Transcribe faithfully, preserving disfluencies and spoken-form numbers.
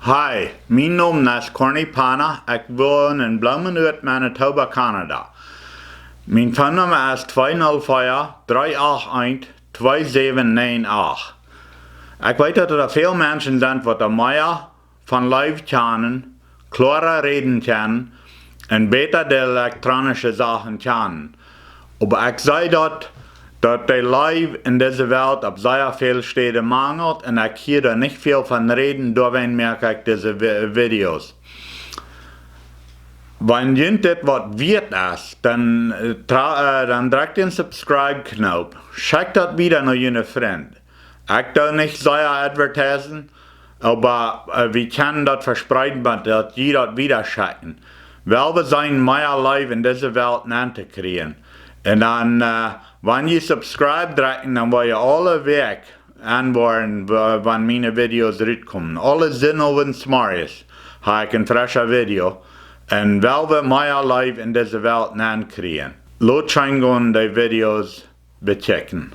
Hi, mien Nomen es Corny Penna. Ekj won en Blumenort, Manitoba, Kanada. Mien Phone Numma es twee null vea, dree acht eent, twee säwen näajen acht. Ekj weet, daut doa väl Menschen sent, waut doa mea von Leew kjanen, kloara räden kjennen un bäta de elektronische Sachen kjanen. Oba ekj see daut, daut de Leew en dise Welt opp sea väl Städen mangelt un ekj hia doa nich väl von räden, doawäajen moak ekj dise Vi-, Videos. Wan junt dit waut wieet es, dan, äh, tra-, äh, dan drekjt dän Subscribe-Knoop. Schekjt daut wieda no june Frind. Ekj doo nich sea advertisen, oba, äh, wie kjennen daut vespreeden, oba daut jie daut wieda schekjen. Well wie seenen mea Leew en dise Welt nenn to kjrieen. Un dan, äh, wan jie Subscribe drekjen, dan woa jie aule Wäakj enwoaren, wa-, wan miene Videos rutkomen. Aule Sinowent zemorjes ha ekj een frescha Video. Un well wie mea Leew en dise Welt nenn kjrieen. Lot scheen gonen de Videos bekjikjen.